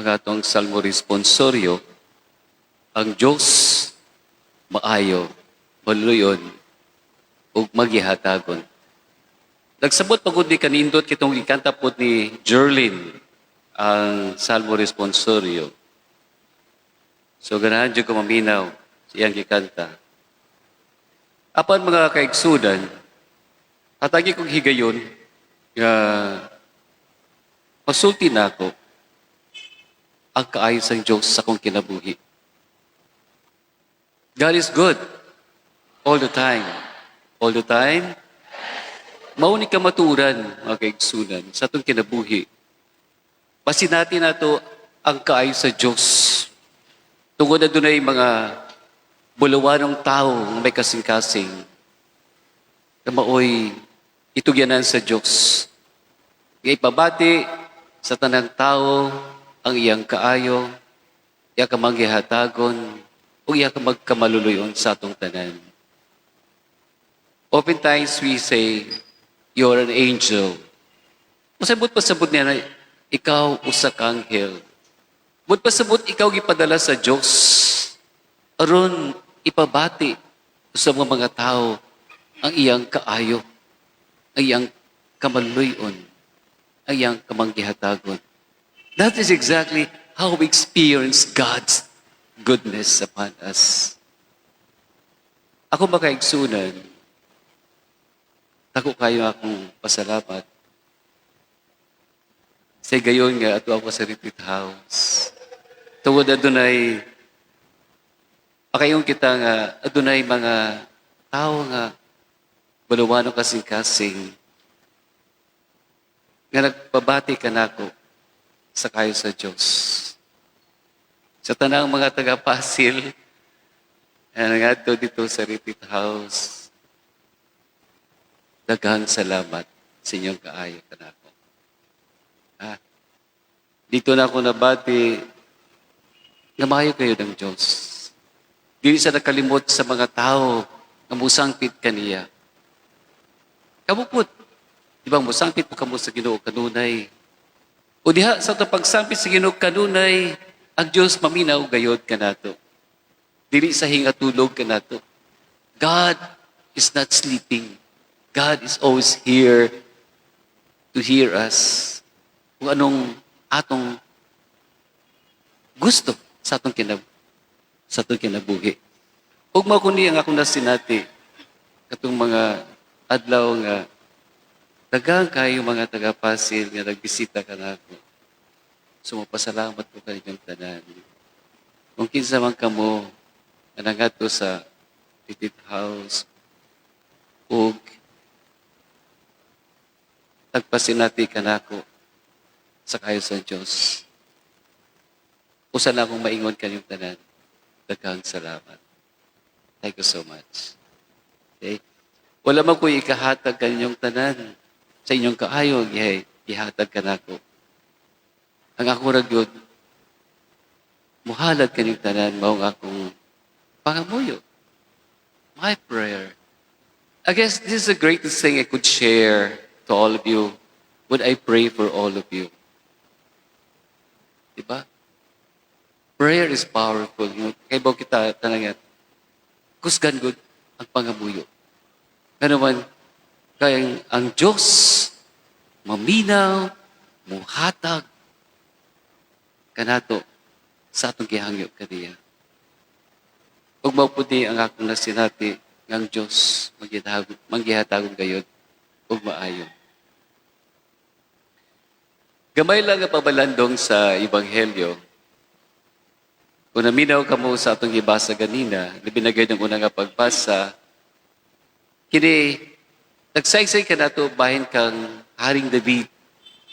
Ang atong Salmo responsorio, ang Diyos maayo, maluyon, ug manggihatagon. Nagsabot pagod ni kanindot kitong gikanta pod ni Jerlyn ang Salmo responsorio. So ganahan jud ko maminaw sa iyang gikanta. Apan, mga kaigsunan, hatagi kong higayon nga masulti nako ang kaayo sa Diyos sa akong kinabuhi. God is good all the time. All the time. Mao ni kamaturan, mga kaigsunan, sa atong kinabuhi. Masinati nato ang kaayo sa Diyos. Tungod na dunay mga bulawanong tao nga may kasing-kasing na maoy itugyanan sa Diyos. Nga ipabati sa tanang tao ang iyang kaayo, iya kamanggihatagon, ug iya kamagkamaluluyon sa atong tanan. Oftentimes we say, "You're an angel." Masabot pasabot niya na ikaw usa ka anghel. Buot pasabot ikaw gipadala sa Diyos aron ipabati sa mga tao ang iyang kaayo, ang iyang kamaluyon, ang iyang kamanggihatagon. That is exactly how we experience God's goodness upon us. Ako, mga kaigsunan, dako kayo akong pasalamat. Sa gayon nga ato ako sa retreat house. Tungod adunay pakayon kita nga adunay mga tao nga bulawanong kasing-kasing nga nagpabati kanako sa kayo sa Diyos. Sa tanang mga taga-Pasil, ngadto dito sa retreat house, daghang salamat sa inyong kaayo kanako. Ah, dito na ako nabati nga maayo kayo ng Diyos. Dili sa nakalimot sa mga tao nga musangpit kaniya. Kamo pud, di ba musangpit po kamo sa Ginoo kanunay? O diha sa atong pagsampit sa Ginoo kanunay, ang Diyos maminaw gayod kanato. Dili sa hingatulog kanato. God is not sleeping. God is always here to hear us kung anong atong gusto sa atong kinabuhi. Ug mao kuni ang akong nasinati katong mga adlaw nga daghang kayo mga taga-Pasil nga nagbisita kanako. So mapasalamat ko kaninyong tanan. Kung kinsa man kamo nga nangadto sa retreat house ug nagpasinati kanako sa kayo sa Diyos. Usa na akong maingon kaninyong tanan. Daghang salamat. Thank you so much. Okay? Wala man ko'y ikahatag kaninyong tanan sa inyong kaayo, ihatag kanako. Ang ako ra gyud, muhalad kaninyong tanan, mao ang akong pangamuyo. My prayer. I guess this is the greatest thing I could share to all of you when I pray for all of you. Diba? Prayer is powerful. Kay ba kita tanan kusgan gud ang pangamuyo. Ngano man, kaya ang Diyos maminaw, muhatag kanato sa atong gihangyo kaniya. Ug mao pud ni ang akong nasinati nga ang Diyos manggihatagon gayod ug maayo. Gamay lang ang pabalandong sa Ebanghelyo. Kung naminaw kamo sa atong gibasa ganina, labi na gayud ang una nga pagbasa, kini nagsaysay kanato bahin kang Haring David,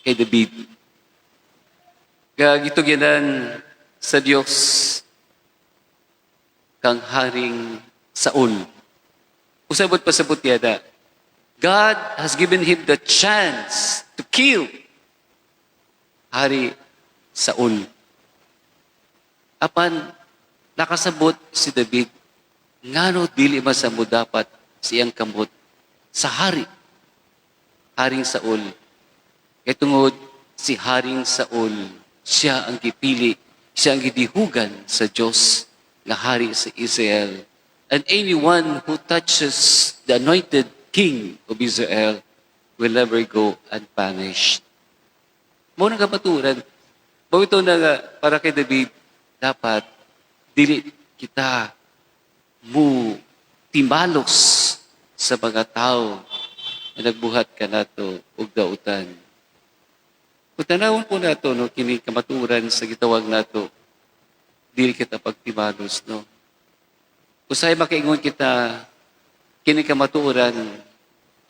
kay David. Nga gitugyanan sa Dios kang Haring Saul. Usabot pasabot yada. God has given him the chance to kill Hari Saul. Apan nakasabot si David, ngano dili man sa mo dapat siyang kamot sa hari, Haring Saul? Kay tungod si Haring Saul Siya ang gipili, siya ang gidihugan sa Dios nga hari sa Israel. And anyone who touches the anointed king of Israel will never go unpunished. Mao nang kamatuoran. Mao ito na nga, para kay David, dapat dili kita mo timalos sa mga tao na nagbuhat kanato og dautan. Kung tanawon po nato, no, kini kamatuoran sa gitawag nato, dili kita pagtimalos, no. Usahay makaingon kita, kini kamatuoran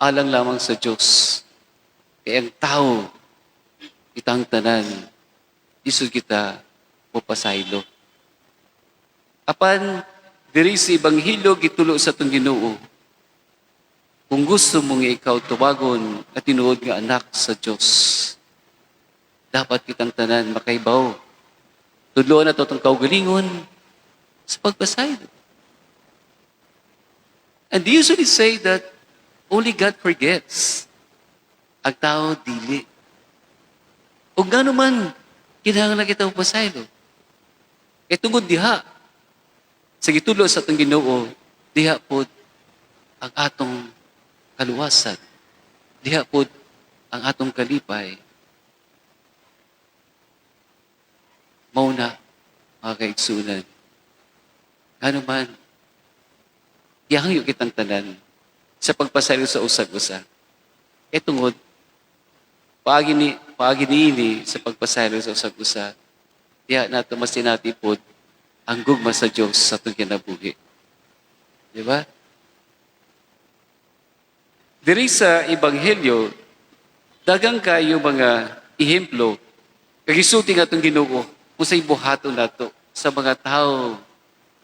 alang lamang sa Diyos. Kaya ang tao, kitang tanan, isod kita mopasaylo. Apan, diri sa Ebanghelyo, gitulo sa atong Ginoo, kung gusto mong ikaw tuwagon at tinuod nga anak sa Diyos, dapat kitang tanan makaibaw. Tudloan nato itong kaugalingon sa pagpasaylo. And they usually say that only God forgets. Ang tao, dili. O gano'n man, kinahanglan kita pasaylo. Kay tungod diha, sa gitulo sa atong Ginoo, diha pod ang atong kaluwasan. Diha pod ang atong kalipay. Mao na, mga kaigsunan. Ngano man, gihangyo kitang tanan sa pagpasaylo sa usag-usa. Kay tungod, paagi niini sa pagpasaylo sa usag-usa, diha nato mas sinati pod ang gugma sa Diyos sa atong kinabuhi. Di ba? Diri sa Ebanghelyo, dagang kayo mga ehemplo, kag gisulti nga atong Ginoo, kung sa buhaton nato sa mga tao,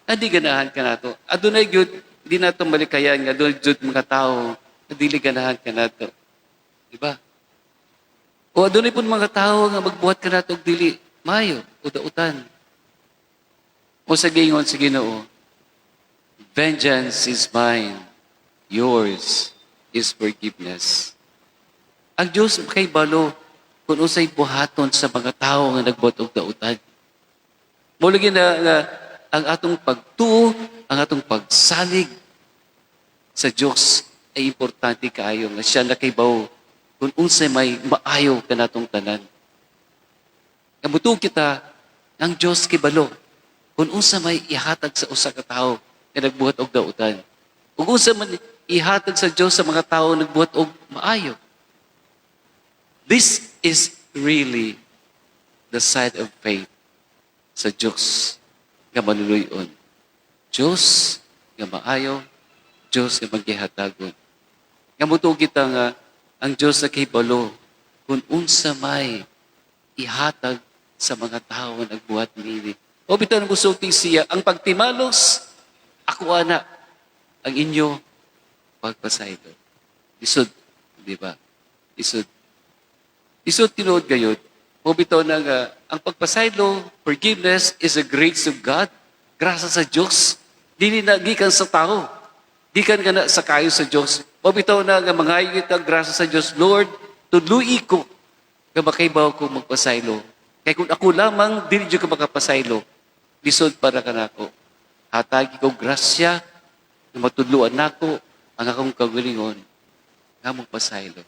nga di ganahan kanato. Adunay gyud, di nato malikayan nga adunay gyud mga tao nga dili ganahan kanato. Di ba? O adunay pud mga tao nga magbuhat kanato og dili maayo o dautan. O sa giingon sa Ginoo, "Vengeance is mine, yours is forgiveness." Ang Diyos kay balo kung unsay buhaton sa mga tao nga nagbuhat og dautan. Mao lagi na nga ang atong pagtuo, ang atong pagsalig sa Diyos ay importante kaayo nga siya nakaibaw kung unsay may maayo kanatong tanan. Nga mutuo kita ang Diyos kibalo kung unsa may ihatag sa usa ka tawo nga nagbuhat og dautan. Ug unsa man ihatag sa Diyos sa mga tawo nagbuhat og maayo. This is really the side of faith sa Diyos nga maluluyon. Diyos nga maayo, Diyos nga maghihatagon. Nga mutuo kita nga ang Diyos nakahibalo kung unsa may ihatag sa mga tao nga nagbuhat niini. O bitaw nang musulti siya, ang pagtimalos, ako ana, ang inyo pagpasaylo. Isod, di ba? Isod. Isod tinuod gayod. Mao bitaw na nga, ang pagpasaylo, forgiveness is a grace of God. Grasa sa Diyos. Dili na gikan sa tao. Gikan ka na sa kayo sa Diyos. Mao bitaw na nga mangayo kita grasa sa Diyos, "Lord, tudloi ko nga makaibaw ko magpasaylo. Kay kung ako lamang, dili jud ko makapasaylo. Lisod para kanako. Hatagi ko grasya nga matudluan nako ang akong kaugalingon nga magpasaylo."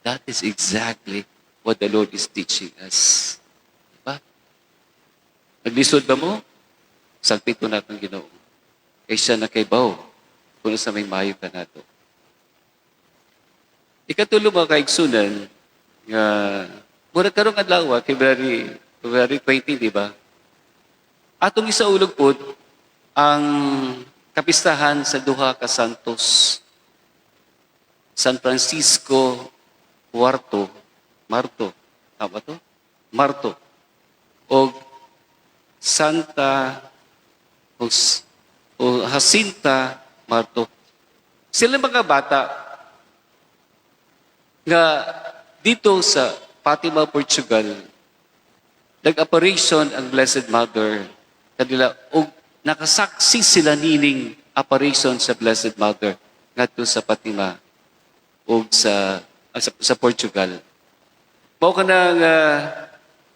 That is exactly what the Lord is teaching us. Diba? Naglisod ba mo? Sagpiton nato ang Ginoo. Kay siya nakaibaw kung sa may mayo kanato. Ikatulo, mga kaigsunan, nga mura karong adlaw, February 20, di ba? Atong isaulog pod ang kapistahan sa duha ka santos. San Francisco Cuarto, Marto, tama to? Marto. O Santa o Jacinta Marto. Sila mga bata nga dito sa Fatima, Portugal, nag-apparition ang Blessed Mother kanila og nakasaksi sila nining apparition sa Blessed Mother ngadto sa Fatima ug sa Portugal. Mao kana nga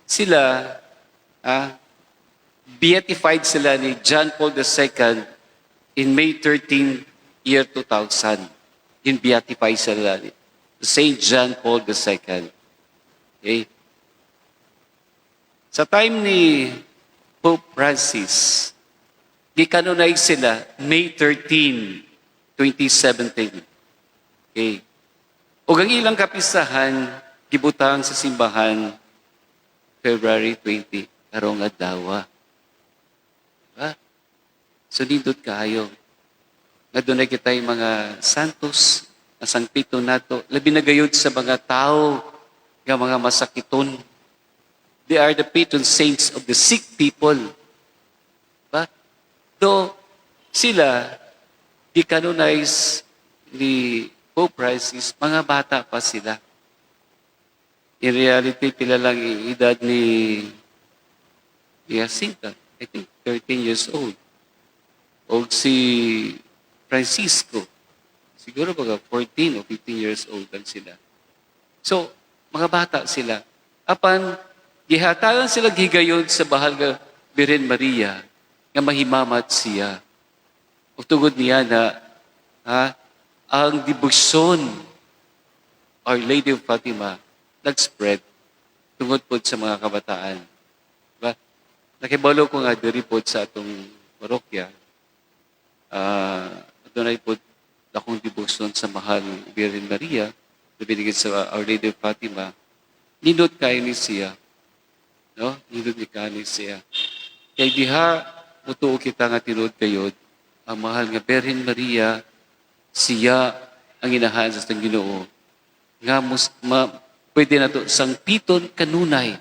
sila Beatified sila ni John Paul II in May 13, year 2000. In beatify sila ni Saint John Paul II. Okay? Sa time ni Pope Francis, gikanonize sila May 13, 2017. Okay. Ug ang ilang kapistahan, gibutang sa simbahan February 20, karong adlaw. Diba? So nindot kaayo nga dunay kitay mga santos nga sangpiton nato, labi na gayud sa mga tao nga mga masakiton. They are the patron saints of the sick people. Diba? Though sila gicanonize ni Pope Francis, mga bata pa sila. In reality, pila lang edad ni Jacinta. I think 13 years old. O si Francisco, siguro mga 14 o 15 years old lang sila. So, mga bata sila. Apan, gihatagan sila higayon sa Bahal nga Birhen Maria nga mahimamat siya. O tungod niya na ha, ang debosyon Our Lady of Fatima nag-spread tungod po sa mga kabataan. Diba? Nakibalo ko nga diri po sa atong parokya. Dunay po akong debosyon sa Mahal Birhen Maria, labi na sa Our Lady of Fatima. Nindot kaayo ni siya. No? Nindot ni kaayo ni siya. Kay diha, mutuo kita nga tinuod kayod, ang Mahal nga Birhen Maria, siya ang inahan sa atong Ginoo. Nga mus, ma, pwede na to sangpiton kanunay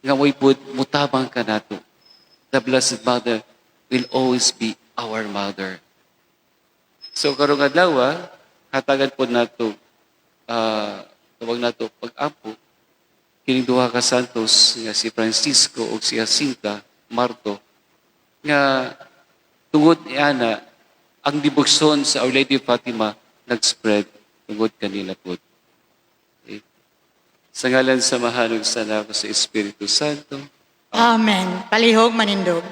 nga mo'y pud mutabang kanato. The Blessed Mother will always be our mother. So karong adlaw, hatagan po nato tawag nato pag-ampo kining duha ka santos nga si Francisco ug si Jacinta Marto nga tungod niana ang debosyon sa Our Lady of Fatima nag-spread tungod kanila po. Okay. Sa ngalan sa Amahan ug sa Anak sa Espiritu Santo. Amen. Palihog manindog.